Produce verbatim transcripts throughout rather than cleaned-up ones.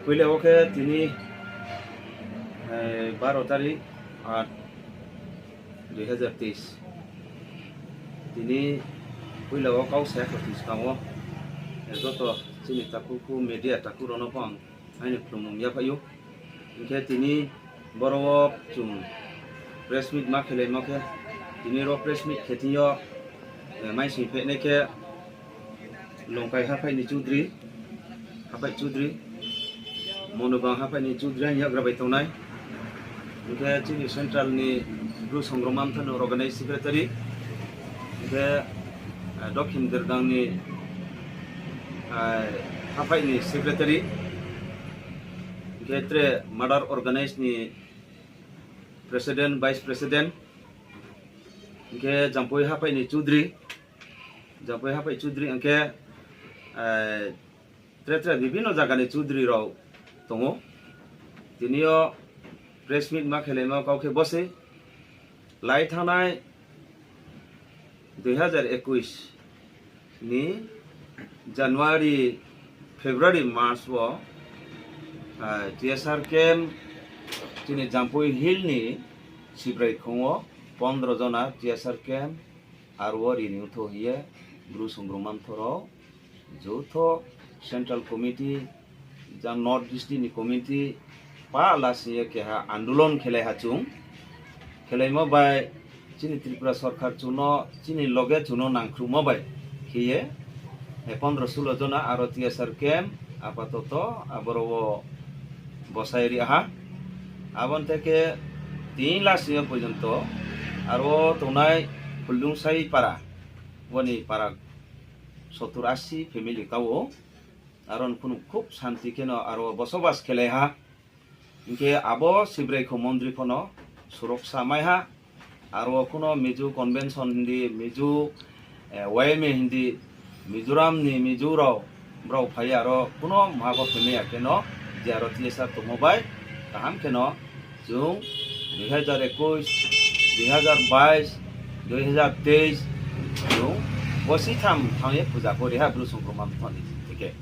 Poila wo khe tini, baro tarik, aat, dui hazar teis. Tini poila wo kau sa ya khe tini skang wo, joto chini takhu khu media takhu rao no pho ang aini khlumung yaphaih ou. Hing khe tini boro wo chung press meet ma khelaimo khe, tini ro press meet khe thing yo, maising phehnai khe Longkai haphaih ni Chaudhary, haphaih Chaudhary, Monobang haphaih ni Chaudhary ang yagra bai tongnai. Hing khe chini central ni Bru Songrongma Mthoh ni organize secretary, hing khe, Dokhin Dergang ni, haphaih ni secretary, hing khe tre mother organize ni president, vice president, hing khe Jampui haphaih ni Chaudhary, Jampui haphaih Chaudhary, hing khe, tre tre bibhinno zaga ni Chaudhary rao tong ou. Tini yo press meet ma khelaimo kau khe bo se, lai thanngnai dui hazar ekuis ni January, February, March wo, TSR camp, chini Jampui Hill ni Sibrai khong wo pondro jona TSR camp aro wo ri ni ongthou hing ye Bru Songrongma Mthoh rao joto central committee, jang North District ni committee, pahla sing ye keha andolon khelai ha chung. Khelaimo bai chini Tripura sorkar chung no, chini loge chung no nangkhruhmo bai khe ye, pondro sulo jona aro TSR camp apatoto aboro wo bosai ri ha. Abo ni theke tin la sing yo porjonto aro tongnai Phuldungsai para, boni para sottur asi family kau ou. Aro ni phunu khub santi kheno aro bosobas khelai ha. Hing khe abo Sibrai khong mondri pho no suroksa mai ha. Aro kuno Mizo convention hing di, Mizo, YMA hing di, Mizoram ni Mizo rao, brao phai ye aro kuno maha pho khe mai ya kheno, je aro TSR tongmo bai kaham kheno chung dui hazar ekuis, dui hazar bais, dui hazar teis chung bosi tham thanng ye puja pho ri ha Bru Songrongma Mthoh ni theke.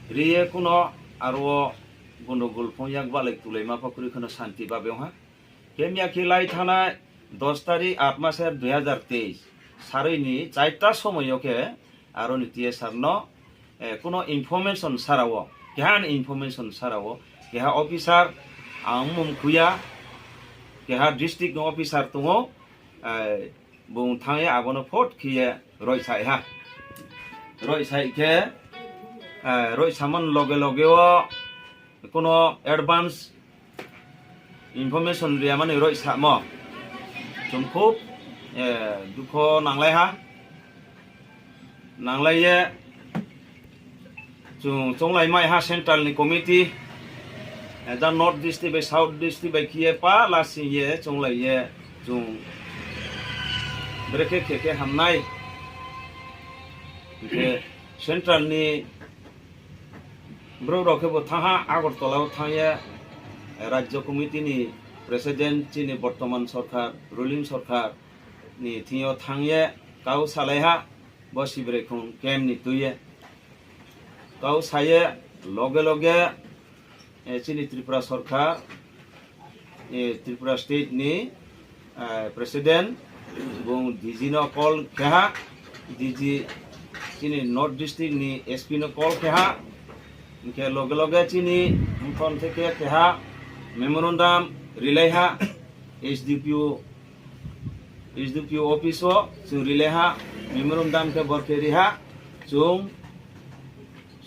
Ri ye kuno aro wo gondogol phong yak balai tulaima pho kroi kheno santi babe ong ha. Khe miya khe lai thanngnai dos tarik aat maser dui hazar teis, saroi ni chaita somoi yo khe aro ni TSR no, kuno information sara wo, keha ni information sara wo, keha officer, ang mung khui ya, keha district ni officer tong ou, bung thanng ye abo no phot khe ye roihsai ha. Roihsai khe, roihsamo ni loge loge wo kuno advance information ri ya mani roihsamo chung khub dukho nanglai ha. Nanglai ye chung chounglai mai ha central ni committee, jang North District bai South District bai khe ye pahla sing ye chounglai ye chung brekhe khe khe ham nai. Hing khe central ni brouh rao khe bo thanng ha, Agartala wo thanng ye, rajyo committee ni president, chini bortoman sorkar, ruling sorkar ni thing yo thanng ye kau salai ha, bo Sibrai khong camp ni tui ye. Kau sa ye loge loge, chini Tripura sorkar, Tripura state ni president, bung DG no call khe ha, DG chini North District ni SP no call khe ha, hing khe loge loge chini Mthoh theke keha memorandum rilai ha, HDPO, HDPO office wo chung rilai ha, memorandum khe bor khe ri ha, chung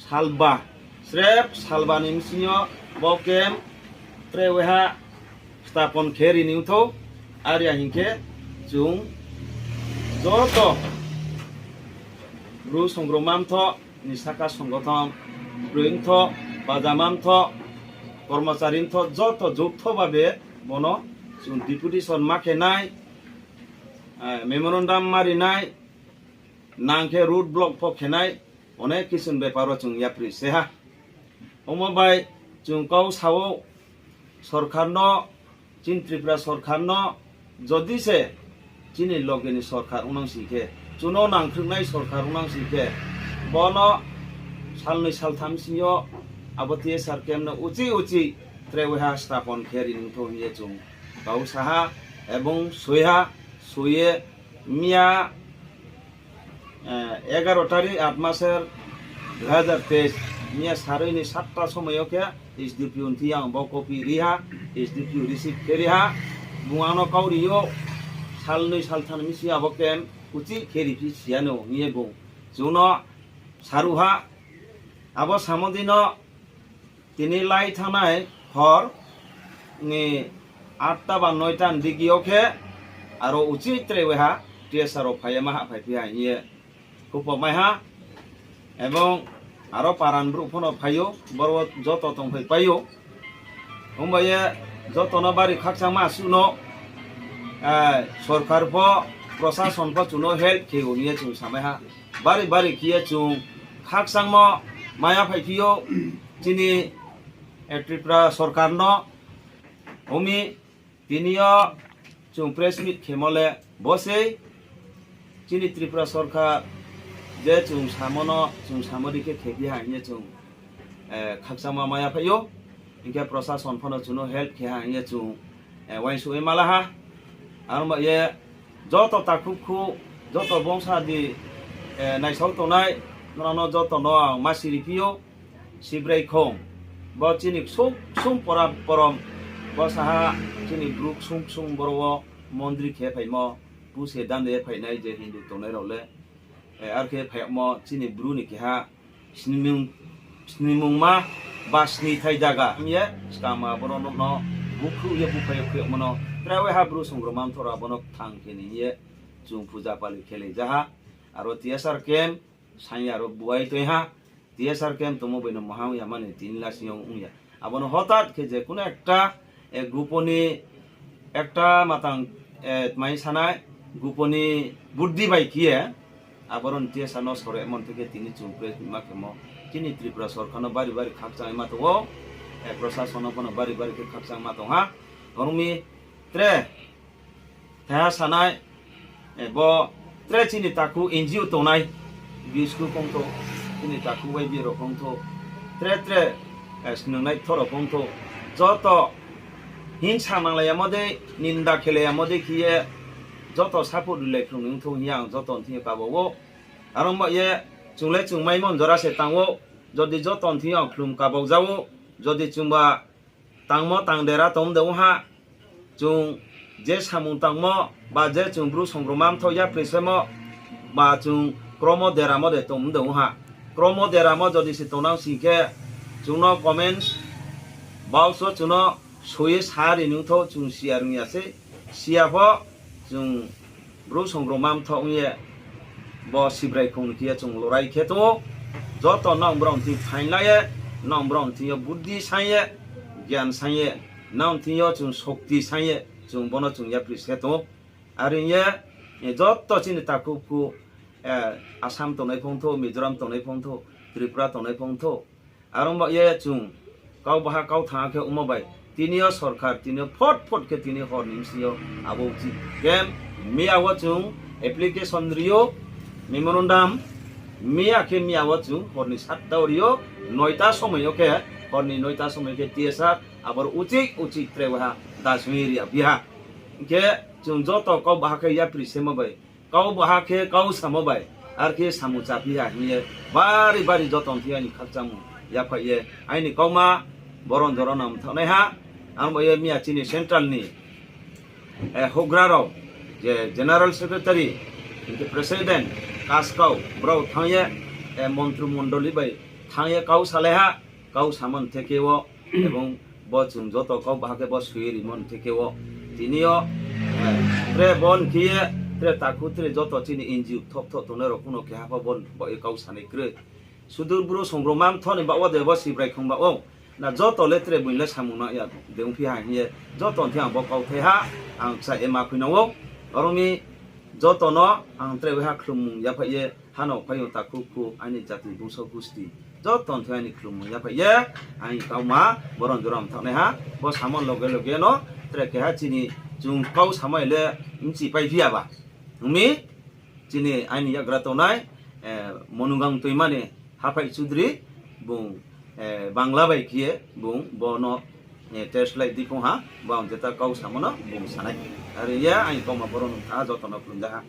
salba, srep salba ni bsing yo bo camp tre waiha stapon khe ri ni ongthou, are ya hing khe chung joto Bru Songrongma Mthoh ni saka songothon, Broi Mthoh, Bajama Mthoh, Kormochari Mthoh joto jouthouh babe bono chung deputation ma khe nai, memorandum ma ri nai, nang khe road block pho khe nai, onek kisu ni bepar wo chung yapri se ha. Omo bai chung kau sa ou, sorkar no, chini Tripura sorkar no, jodi se chini loge ni sorkar ongnang si khe, chung no nangkhruhnai sorkar ongnang si khe, bono salnoi saltham sing yo Abo T S R camp no uchih uchih tre waiha stapon khe ri nung thou hing ye chung kau sa ha, ebong soi ha, soi ye miya এগারো তারিখ আট মাসের দুই হাজার তেইশ, miya saroi ni সাতটা সময় yo khe S D P O ni thing yo ang bo copy ri ha, S D P O receive khe ri ha, bung ang no kau ri ou, salnoi saltham ni bsing abo camp uchih khe ri phi si ya no hing ye bung chung no saruh ha. Abo samo dei no tini lai thanngnai hor ni আটটা ba নয়টা ni digi yo khe aro uchih tre waiha T S R rao phai ye ma hahphai phi ha hing ye khupo mai ha. Ebong aro para ni brouh pho no phai ou, boro wo joto tongphai pai ou. Himba ye joto no bari khakchangma asuh no, sorkar pho, prosason pho chung no help khe ou hing ye chung samai ha. Bari bari khe ye chung khakchangmo mai ya phai phi ou, chini Tripura sorkar no. Ong mi, tini yo chung press meet khemo le bo sei, chini Tripura sorkar je chung samo no, chung samo di khe khephi ha hing ye chung khakchangma mai ya phai ou, hing khe prosason pho no chung no help khe ha hing ye chung uaingsouh ye ma la ha. Aro ba ye joto takhu khu, joto bongsa di naisao tongnai, nrao no joto no ang ma siri phi ou, Sibrai khong, bo chini ksung ksung porom porom, bo saha chini bru ksung ksung boro wo mondri khe phaimo, puse dande phainai je Hindu tongnai rao le, ar khe phaimo chini bru ni keha snimungma ba snithai zaga hing ye skangma boro no bukhruh ye buphai ye khuimo no tre waiha bru songroma mthora bo no kthang khe ni hing ye chung puja pali khelai ja ha. Aro T S R camp saing ye aro buai tong ha, T S R camp tongmo bai no mahang ya mani tini lasing yo ong ya. Abo no hotat khe je kuno ekta, guponi ekta matang, tmai sanai, guponi buddhi bai khe ye, aboro ni T S R no soremo ni thing khe tini chung press meet ma khemo, chini Tripura sorkar no bari bari khakchang ma tong ou, prosason no pho no bari bari khe khakchang ma tong ha. Oro mi tre thaiha sanai, bo tre chini takhu N G O tongnai, B S K phongthou, chini takhu Y B A rao phongthou, tre tre snungnai kthor rao phongthou, joto hingsa nanglai yamo dei, ninda khelai yamo dei khe ye, joto support rilai phrung ni ongthou hing ye ang joto ni thing yo kabau ou. Aro ba ye chung le chung maimo ni jora se tang ou, jodi joto ni thing yo ang khlum kabau ja ou, jodi chungba tangmo tang dera tong de ong ha, chung je samung tangmo, ba je chung bru songroma mthou yapri semo, ba chung kromo deramo de tong de ong ha. Kromo deramo jodi se tongnang sing khe, chung no comments box wo chung no soi ye sa ri nung thou, chung siya rung ya sei, siya pho, chung bru songroma mthou ong ye, bo Sibrai khong ni khe ye chung lorai khe tong ou, joto nang brao ni thing phainglai ye, nang brao ni thing yo buddhi saing ye, gyan saing ye, nang thing yo chung sokti saing ye, chung bo no chung yapri se tong ou. Are ong ye, joto chini takhu khu, Assam tongnai phongthou, Mizoram tongnai phongthou, Tripura tongnai phongthou, aro ba ye chung kau baha kau thanng khe ongmo bai, tini yo sorkar tini yo phot phot khe tini hor ni bsing yo abo uchih khe miya wo chung application ri ou, memorandum, miya khe miya wo chung hor ni সাতটা wo ri ou, নয়টা সময় yo khe, hor ni নয়টা সময় khe T S R aboro uchih uchih tre waiha dasung ye ri ya phi ha. Hing khe chung joto kau baha khe yapri semo bai, kau baha khe kau samo bai, ar khe samung chaphi ha hing ye, bari bari joto ni thing yo aini khakchangmung yaphaih ye, aini kauma boron jora no mthaohnai ha. Ang ba ye miya chini central ni houhgra rao, je general secretary, hing khe president, kaskau, brao thanng ye, montri mondoli bai thanng ye kau salai ha, kau samo ni theke wo, ebong bo chung joto kau baha khe bo soi ye rimo ni theke wo, tini yo, tre bo ni khe ye, tre takhu tre joto chini N G O kthouh kthouh tongnai rao kuno keha pho bo, bo ye kau sanai kroi. Sudur bru songroma mthou ni baoh wo de bo Sibrai khong baoh wo, na joto le tre bung le samung nang ya de ongphi ha hing ye, joto ni thing ang bo kauthai ha, ang kchai ye ma khuinang ou. Aro mi joto no ang tre waiha khlum mung yaphaih ye, hano phaiyong takhu khu aini jati bungso gusti, joto ni thing aini khlum mung yaphaih ye, aini kauma boron jora mthaohnai ha. Bo samo loge loge no tre keha chini chung kau samai le bchipaiphi ya ba. Ong mi, chini aini yakgra tongnai, Monugang Toima ni Haphaih Chudri, bung Bangla bai khe ye bung bo no test lai di phung ha, bo ang jeta kau samo no bung sa nai. Are ye aini kauma boro nung tha joto no khlum ja ha.